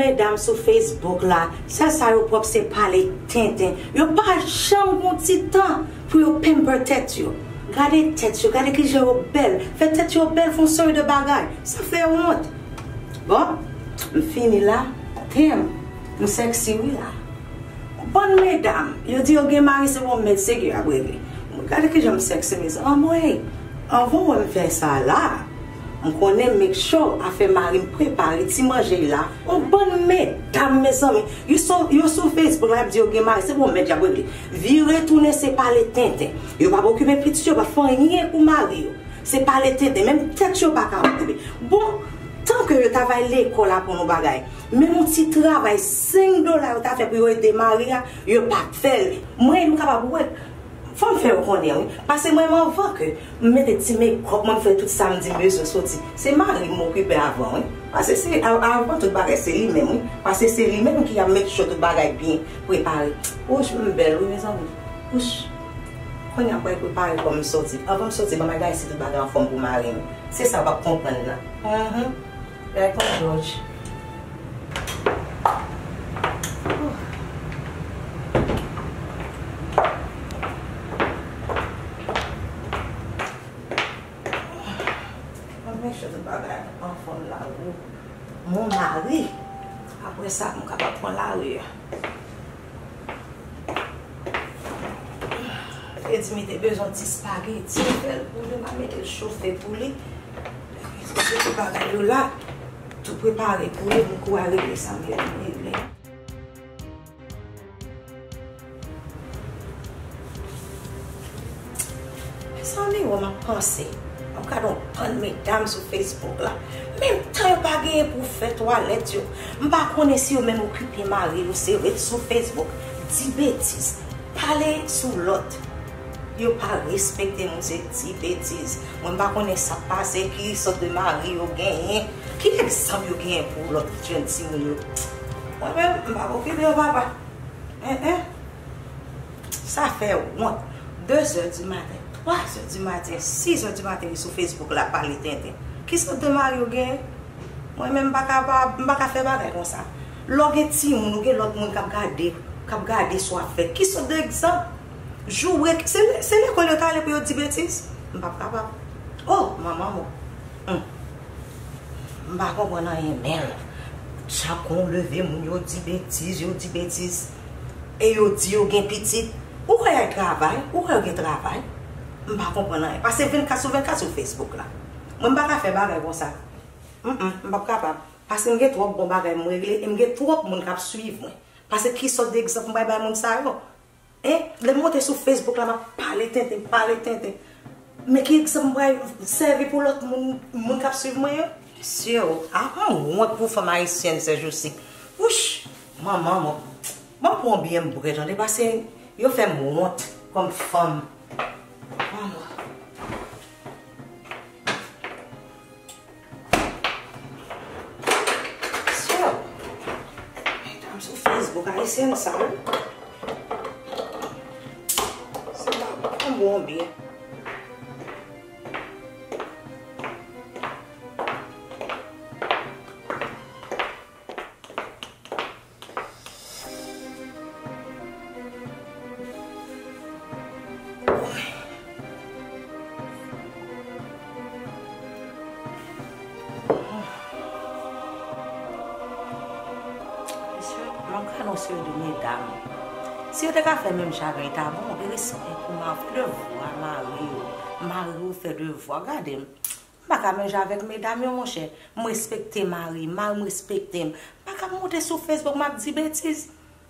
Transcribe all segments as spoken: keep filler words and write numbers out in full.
Medam sou Facebook la, sèl sa yo pwòp se pale tenten. Yo pa janm gon ti tan pou yo pamper tèt yo. Gade tèt yo, gade kijan yo bèl. Fè tèt yo bèl, fè yon seri de bagay. Sa fè wont. Bon, m fini la. Damn, m sexy wi la. Bann medam, yo di yo gen mari, se bon mèt se ki ap regle. Gade kijan m sexy, mezanmi. Anmwey, anvan w wè m fè sa la, m konnen make sure afè mari m prepare ti manje la. On bann medam, mezanmi, yo sou, yo sou Facebook la, y ap di yo gen mari, se bon mèt y ap regle. Vire tounen, se pale tenten. Yo p ap okipe pitit yo, yo p ap fè anyen pou mari yo. Se pale tenten, menm tèt yo pa ka okipe. Bon, tanke yo ta va lekòl aprann yon bagay, menm yon ti travay senk dola yo ta fè pou yo ede mari a, yo p ap fè l. Mwen, m kapab wè, fò m fè yo konnen, wi. Paske mwen, anvan ke m mete ti makeup, mwen, m fè tout sa m di m bezwen soti, se mari m okipe avan, wi. Paske se, a- avan tout bagay, se li menm, wi. Paske se li menm ki ap make sure tout bagay byen prepare. Wouch, m bèl, wi, mezanmi. Wouch. Kounye a, m pral prepare kò m soti. Anvan m soti, ban m al gade si tout bagay anfòm pou mari m. Se sa w p ap konprann nan. Mhm. Bagay kon Jòj. Ban m make sure tout bagay anfòm la, wi. Mon mari. Apre sa, m kapab pran lari a. Li te di m li te bezwen ti spageti, m fè l pou li, m a mete l chofe pou li. Tout bagay yo la, tou prepare pou li, m kou al regle sa m gen pou m regle. Mezanmi, wè m ap panse. M ap gade yon bann medam sou Facebook la. Menm tan yo pa genyen pou fè twalèt yo. M pa konnen si yo menm okipe mari yo, se ret sou Facebook, di betiz, pale sou lòt. Yo pa respekte moun, se di betiz. Mwen, m pa konnen sa k pase, ki sòt de mari yo genyen, ki egzanp yo genyen pou lòt jèn timoun yo. Mwen menm, m pa okipe yo, papa. En, en. Sa fè wont. De zè di maten, twa zè di maten, sis zè di maten, li sou Facebook la pale tenten. Ki sòt de mari yo genyen? Mwen menm, m pa kapab, m pa ka fè bagay konsa. Lè w gen timoun, ou gen lòt moun k ap gade, k ap gade sa w ap fè. Ki sòt de egzanp? Joure, se, se lekòl yo t ale pou yo di betiz? M p ap kapab. Oh, manman mwen. Hum. M pa konprann anyen, men chak kon leve, moun yo di betiz, yo di betiz. E yo di yo gen pitit. Ou kwè y al travay? Ou kwè yo gen travay? M pa konprann anyen. Pase vennkat sou vennkat sou Facebook la. Mwen, m pa ka fè bagay konsa. Mm, mm, m p ap kapab. Paske m gen twòp bon bagay m regle e m gen twòp moun k ap swiv mwen. Paske ki sòt de egzanp m pral bay moun sa yo? Hein? Lè m monte sou Facebook la, m ap pale tenten, pale tenten. Men ki egzanp m pral sèvi pou lòt moun, moun k ap swiv mwen yo? Mesye o, a, m wont pou fanm ayisyèn sèjousi. Wouch! Manman mwen. Ban m pran yon byè m bwè, tande, paske yo fè m wont kòm fanm. Manman. Sè, medam sou Facebook, ayisyèn sa, wi. Se pa bon, bon byen. Mesye, m ap gade yon seri de medam. Si yo te ka fè menm jan avè l, ta bon, gen respè pou mari, fè devwa mari yo. Mari yo fè devwa, gade m. M pa ka menm jan avèk medam yo, monchè. M respekte mari m, mari m respekte m. M pa ka monte sou Facebook, m ap di betiz.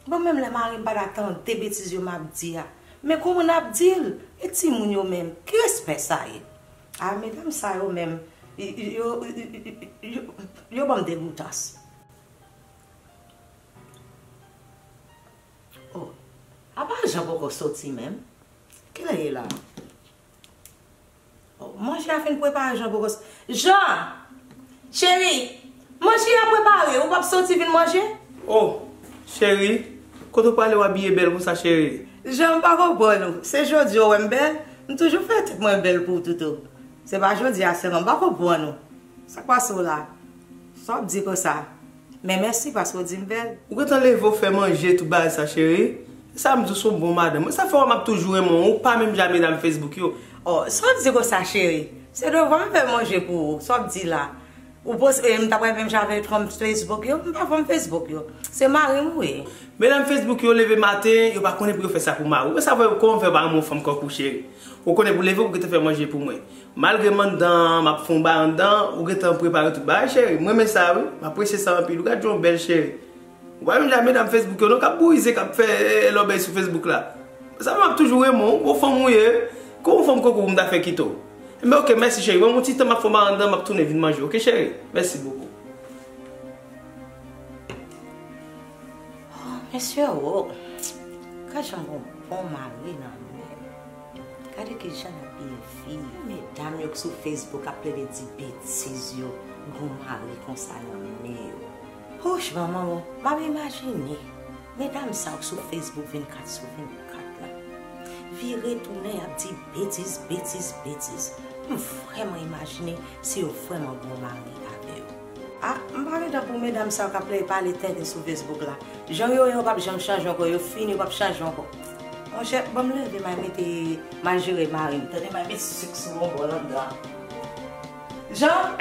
Bon, menm lè mari m pa ta tande betiz yo m ap di a. Men kòman n ap di l? E timoun yo menm? Ki respè sa ye? A, medam sa yo menm, y-, y-, yo, y-, y-, y-, yo, yo ban m degoutans. Oh, apa Jan poko soti menm? Kilè ye la? Oh, manje a fin prepare, Jan poko s-, Jan! Cheri, manje a prepare, ou p ap soti vin manje? Oh, cheri, kote w prale w abiye bèl konsa, cheri? Jan, m pa konprann ou. Se jodi a w wè m bèl? M toujou fè tèt mwen bèl pou ou, Toutou. Se pa jodi a sèlman, m pa konprann ou. Sa k pase w la? Sa w ap di konsa? Men mèsi paske w di m bèl. Ou gentan leve, w fè manje, tout bagay sa, cheri. Sa m di w, se yon bon madanm. Mwen, sa fè w wè m ap toujou renmen w. Ou pa menm jan medam Facebook yo. Oh, sa w di konsa, cheri? Se devwa m fè manje pou ou. Sa w ap di la? Ou poste, eh, m ta pral menm jan avèk fanm Facebook yo? M pa fanm Facebook yo. Se mari m ou ye. Medam Facebook yo leve maten, yo pa konnen pou yo fè sa pou mari w. Mwen, sa fè w, kòman w fè w pa renmen yon fanm kankou w, cheri? Ou konnen pou leve, ou gentan fè manje pou mwen. Malgre m anndan, m ap fè yon bagay anndan, ou gentan prepare tout bagay, cheri. Mwen renmen sa, wi. M apresye sa anpil. Ou gad jan w bèl, cheri. Ou pa menm jan medam Facebook yo, non, k ap bourize, k ap fè, eh, lòbèy sou Facebook la. Sa fè m ap toujou renmen w, yon fanm ou ye. Kòman yon fanm kankou w m ta fè kite w? Enben, oke, mèsi, cheri. Ban m yon ti tan, m ap fè yon bagay anndan, m ap tounen vin manje, oke, cheri? Mèsi bokou. Oh, mesye, oh. Gad jan gon bon mari nan men. Gade ki jan n ap byen viv. Medam yo k sou Facebook ap plede di betiz yo, gon mari konsa nan men yo. Houch, manman, oh, m ap imajine medam sa yo k sou Facebook vennkat sou vennkat la. Vire tounen, y ap di betiz, betiz, betiz. M vrèman imajine si yo vrèman gon mari avè yo. Ah, m pa gentan pou medam sa yo k ap pale tenten sou Facebook la. Jan yo ye, yo p ap janm chanje ankò, yo fini, yo p ap chanje ankò. Monchè, ban m leve, m al mete, m al jere mari m. Tande, m al met sik sou yon bòl anndan. Jan,